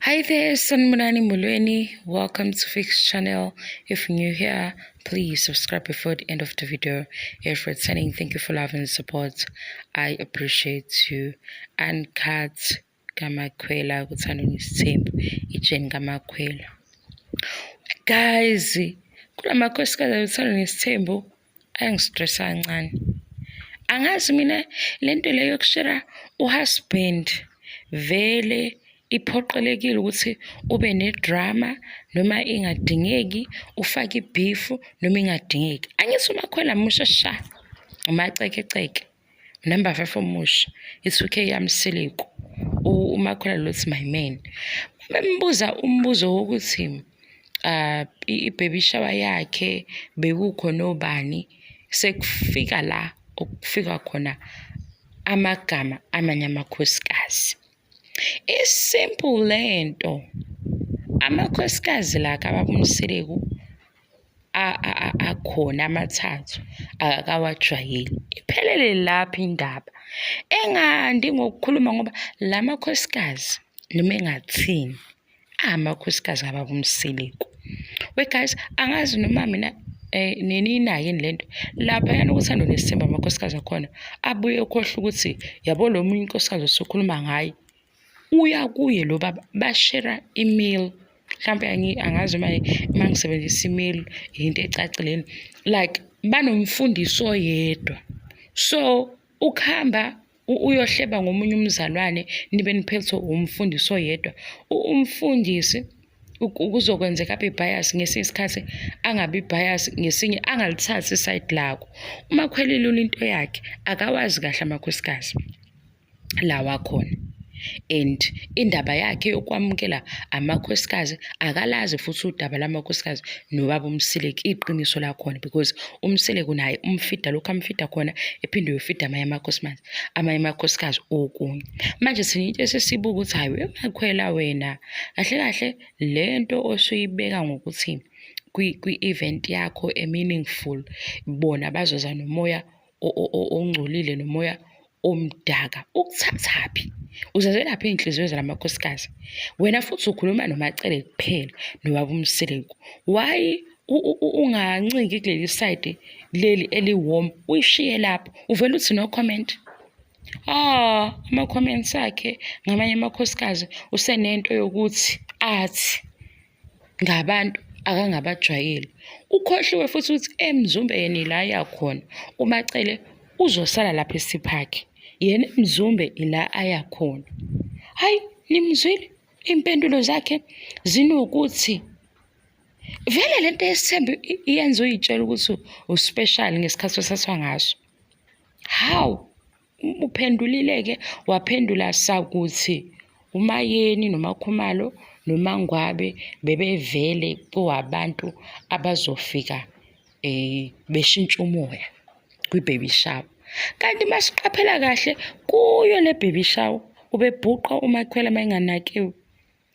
Hi there, Sanibonani Molweni. Welcome to Fix Channel. If you're new here, please subscribe before the end of the video. If returning, thank you for love and support. I appreciate you. Uncut kaMakhwela kuThando Nesithembu, ijeni kaMakhwela. Guys, kulamakhosikazi uThando Nesithembu ayangistressa kancane. Angazi mina lento le yokushera uhusband vele iphoqelekile ukuthi ube nedrama noma ingadingeki, ufake i-beef noma ingadingeki. Angithi uMakhwela musha sha, umacekeceke, number 5 omusha, i-2K yaMseleku, uMakhwela lothi my man. Bembuza umbuzo wokuthi i-baby shower yakhe bekukhona obani, sekufika la okufika khona amagama amanye amakhosikazi. I-simple lento, amakhosikazi la kababa uMseleku akhona amathathu akakawajwayeli. Iphelele lapho indaba. Engandi ngokukhuluma ngoba la makhosikazi noma engathini amakhosikazi kababa uMseleku. We guys, angazi noma mina neniyinake yini lento laphayana uThando Nesithembu amakhosikazi akhona abuye ekhohlwa ukuthi yabo lo munye unkosikazi osukhuluma ngaye uya kuye lo baba bashera i-meal. Mhlampe angazi uma uma ngisebenzisa i-meal into ecacile yini, like banomfundisi oyedwa. So ukuhamba uyohleba ngomunye umzalwane nibe niphethwe umfundisi oyedwa, umfundisi kuzokwenzeka abe bias ngesinye isikhathi, angabi bias ngesinye, angalithathi i-side lakho. UMakhwela ilula into yakhe, akawazi kahle amakhosikazi lawa akhona and indaba yakhe yokwamukela amakhosikazi akalazi futhi udaba lamakhosikazi nobaba uMseleku iqiniso lakhona, because uMseleku naye umfida lokhu amfida khona ephinde uyofida amanye amakhosikazi, amanye amakhosikazi okunye. Manje thina into esesibuka ukuthi hhayi weMakhwela wena, kahle kahle lento osuyibeka ngokuthi kwi-event yakho e-meaningful, bona bazoza nomoya ongcolile nomoya omdaka. Ukuthathaphi? Uzazelaphi iy'nhliziyo zalamakhosikazi? Wena futhi ukhuluma noMacele kuphela nobaba uMseleku. Why unganciki kuleli side leli eli-warm, uyishiye lapho, uvele uthi no comment? Ah, ama-comments akhe ngamanye amakhosikazi usenento yokuthi athi ngabantu akangabajwayeli. Ukhohliwe futhi ukuthi eMzumbe yena ila aya khona, uMacele uzosala lapha esiphakhe, yena eMzumbe ila aya khona. Hhayi, nimzwile iy'mpendulo zakhe zinokuthi vele lento yesithembu iyenza uy'tshele ukuthi u-special ngesikhathi osathathwa ngaso. Hawu, uphendulile-ke waphendula sakuthi uMayeni noMakhumalo noMangwabe bebevele kuwabantu abazofika beshintsha umoya kwi-baby shower. Kanti masiqaphela kahle kuyo le baby shower ubebhuqa uMakhwela uma enganakiwe,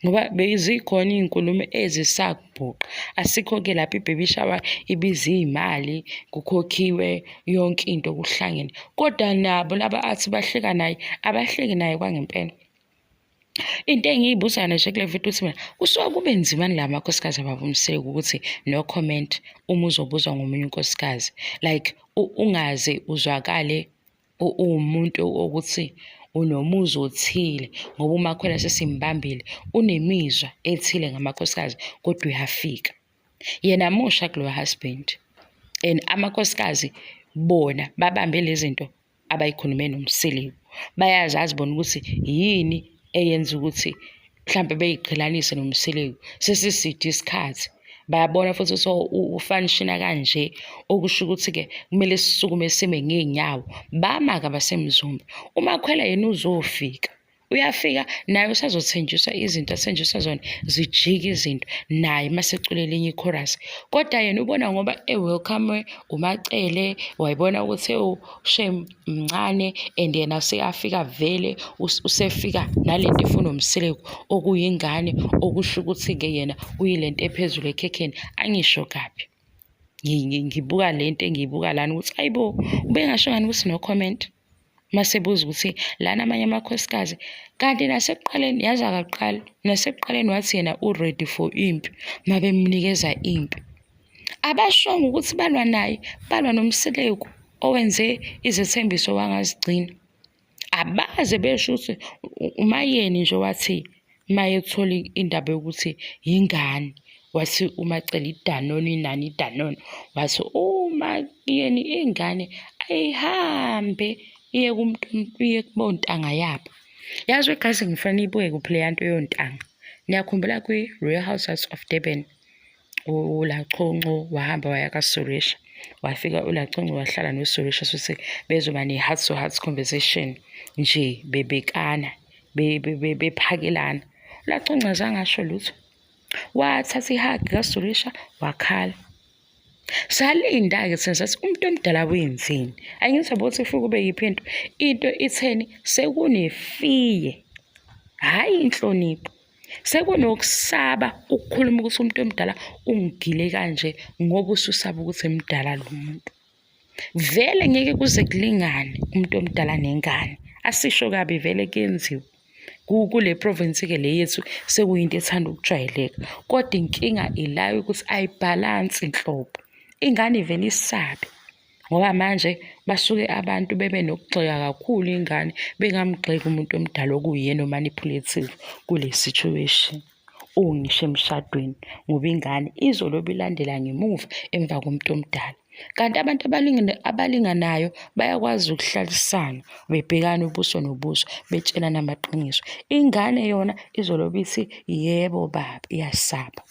ngoba bezikhona iy'nkulumo ezisakubhuqa. Asikho-ke lapho i-baby shower ibiza iy'mali, kukhokhiwe yonke into kuhlangene, kodwa nabo laba athi bahleka naye abahleki naye kwangempela. Into engiyibuzayo nje kule video ukuthi mina kusuke kube nzima la makhosikazi ababa uMseleku ukuthi no comment uma uzobuzwa ngomunye unkosikazi, like ungaze uzwakale uwumuntu ukuthi unomuzwa othile, ngoba uMakhwela sesimbambile unemizwa ethile ngamakhosikazi kodwa uyafika. Yena musha kulo husband and amakhosikazi bona babambe lezi zinto abayikhulume noMseleku, bayazazi bona ukuthi yini eyenza ukuthi mhlampe beyiqhelanise noMseleku sesiside isikhathi. Bayabona futhi so ufanishina kanje, okusho ukuthi-ke kumele sisukume sime ngey'nyawo. Bama-ke abaseMzumbe, uMakhwela yena uzofika, uyafika naye usazothenjiswa izinto athenjiswa zona, zijike izinto naye masecula elinye i-chorus. Kodwa yena ubona ngoba e-welcome uMacele, wayibona ukuthi ewu shame mncane and yena seyafika vele usefika nalento efuna uMseleku okuyingane, okusho ukuthi-ke yena uyilento ephezulu ekhekheni. Angisho kabi, ngibuka lento engiyibuka lana ukuthi ayibo, ubengasho ngani ukuthi no comment. Masebuza ukuthi lana amanye amakhosikazi kanti nasekuqaleni yazi akaqali nasekuqaleni wathi yena u-ready for impi mabemnikeza impi. Abashongo ukuthi balwa naye, balwa noMseleku owenze izethembiso wangazigcina. Abaze besho ukuthi uMayeni nje wathi mayethola indaba yokuthi yingane wathi uMaCele iDanone inani iDanone wathi uMayeni ingane ayihambe iye kumuntu iye kubontanga yabo. Yazi wegazi ngifuna niyibuke kuphi leya nto yontanga. Niyakhumbula kwi-Real Housewives of Durban uLaConco wahamba waya kaSurisha. Wafika uLaConco wahlala noSurisha shuthi bezoba ne-heart to heart conversation nje bebekana bephakelana. ULaConco azange asho lutho. Wathatha i-hug kaSurisha wakhala. Salinda-ke thina sathi umuntu omdala wenzeni? Angithi yabo ukuthi ifike ube yiphi into. Into itheni sekunefiye, hhayi inhlonipho. Sekunokusaba ukukhuluma ukuthi umuntu omdala ungigile kanje ngoba ususaba ukuthi mdala lo muntu. Vele ngeke kuze kulingane umuntu omdala nengane. Asisho kabi vele kuyenziwa. Kule province-ke le yethu sekuyinto ethanda ukujwayeleka. Kodwa inkinga ila yokuthi ayibhalansi nhlobo. Ingane ivele isabe. Ngoba manje basuke abantu bebe nokugxeka kakhulu ingane bengamgxeki umuntu omdala okuyena o-manipulative kule situation ongisho emshadweni ngoba ingane izolobe ilandela ngemuva emva komuntu omdala. Kanti abantu abalinganayo bayakwazi ukuhlalisana bebhekane ubuso nobuso betshelana amaqiniso. Ingane yona izolobe ithi yebo baba iyasaba.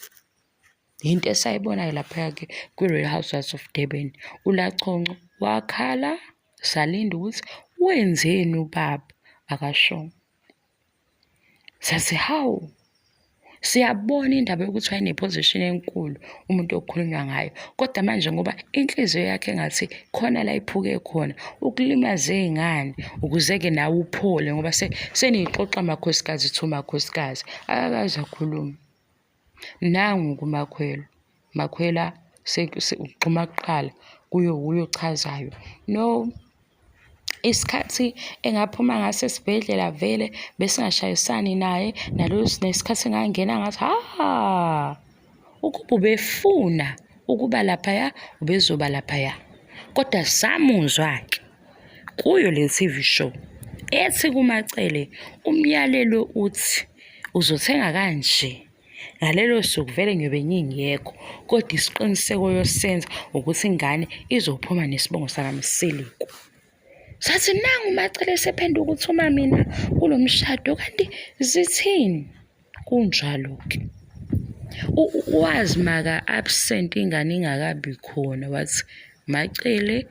Yinto esayibonayo laphaya-ke kwi-Real Housewives of Durban. ULaConco wakhala, salinda ukuthi wenzeni ubaba, akashongo. Sathi hawu, siyabona indaba yokuthi wayene-position enkulu umuntu okukhulunywa ngayo, kodwa manje ngoba inhliziyo yakhe engathi khona la iphuke khona, ukulimaze ngani ukuze-ke nawe uphole ngoba seniyixoxa makhosikazi to makhosikazi, akakaze akhulume. Nangu kuMakhwela, Makhwela ugxuma kuqala kuye wuye ochazayo. No, isikhathi engaphuma ngaso esibhedlela vele besingashayisani naye nesikhathi engangena ngaso, ha, ukuba ubefuna ukuba laphaya ubezoba laphaya. Kodwa samuzwa-ke kuyo le T_V show ethi kuMaCele umyalelo uthi uzothenga kanje ngalelo suku vele ngiyobe ngingekho kodwa isiqiniseko yosenza ukuthi ingane izophuma nesibongo sakaMseleku. Sathi nangu uMaCele esephenduka uthuma mina kulo mshado kanti zithini? Kunjalo-ke. Wazi maka-absent ingane ingakabi khona wathi MaCele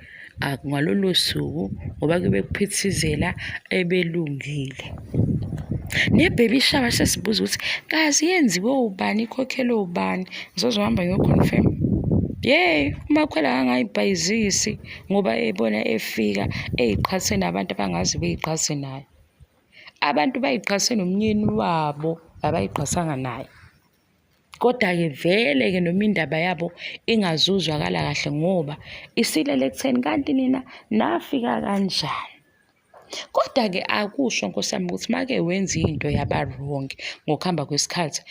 ngalolo suku ngoba kube kuphithizela ebelungile. Ne-baby shower sesibuza ukuthi kazi yenziwe ubani, ikhokhelwe ubani? Ngizozohamba ngiyo-confirm. Yeyi, uMakhwela akangayibhayizisi ngoba ebona efika ey'qhathe nabantu abangaze bey'qhathe naye. Abantu bay'qhathe nomnyeni wabo, abay'qhathanga naye. Kodwa-ke vele-ke noma indaba yabo ingazuzwakala kahle ngoba isilele ekutheni kanti nina nafika kanjani. Kodwa-ke akusho nkosi yami ukuthi make wenza into yaba wrong ngokuhamba kwesikhathi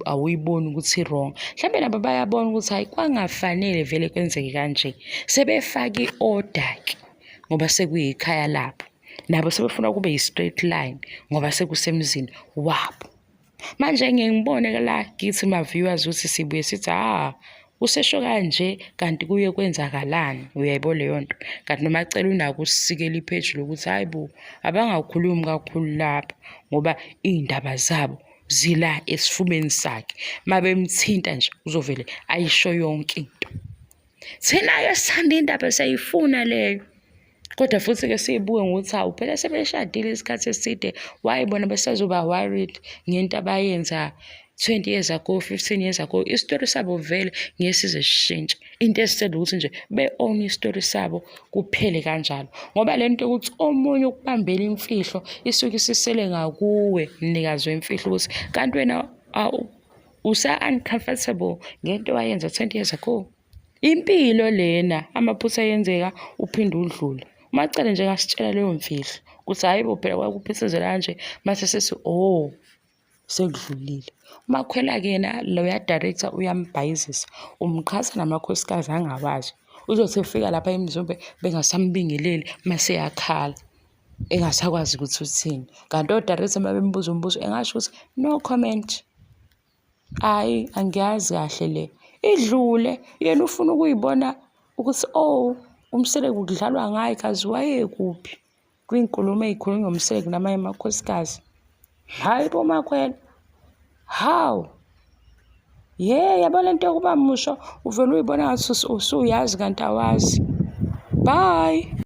awuyiboni ukuthi i-wrong. Mhlampe nabo bayabona ukuthi hhayi kwangafanele vele kwenzeke kanje. Sebefaka i-order-ke ngoba sekuyikhaya labo. Nabo sebefuna kube yi-straight line ngoba sekusemzini wabo. Manje ngeke ngibone la kithi ma-viewers ukuthi sibuye sithi ha usesho kanje kanti kuye kwenzakalani, uyayibona leyo nto. Kanti noMaCele unako ukusikela ipheji lokuthi hhayi bo, abangakhulumi kakhulu lapha ngoba iy'ndaba zabo zila esifubeni sakhe. Uma bemthinta nje uzovele ayisho yonke into. Thina-ke sithanda indaba siyayifuna leyo. Kodwa futhi-ke siyibuke ngokuthi hawu phela sebeshadile isikhathi eside, why bona besazoba worried ngento abayenza 20 years ago, 15 years ago. Isitori sabo vele ngeke size sishintshe. Into esisele ukuthi nje be-own isitori sabo kuphele kanjalo. Ngoba le nto yokuthi omunye ukubambela imfihlo isuke isisele ngakuwe mnikazi wemfihlo ukuthi kanti wena usa-uncomfortable ngento owayenza 20 years ago. Impilo lena, amaphutha ayenzeka uphinde udlule. UMaCele nje engasitshela leyo mfihlo ukuthi hhayi bo phela kwakuphithizela kanje mase sithi oh sekudlulile. UMakhwela-ke yena loya director uyambhayizisa, umqhatha namakhosikazi angawazi. Uzothi efika lapha eMzumbe bengasambingeleli mase eyakhala engasakwazi ukuthi uthini. Kanti o-director uma bembuza umbuzo engasho ukuthi no comment. Hhayi angiyazi kahle le. Idlule yena ufuna ukuyibona ukuthi oh uMseleku kudlalwa ngaye kazi wayekuphi. Kwinkulumo ey'khulunywa uMseleku namanye amakhosikazi. Hhayi bo Makhwela. Hawu. Ye, yabo le nto yokuba musho uvele uyibona ngathi usuyazi kanti awazi. Bye.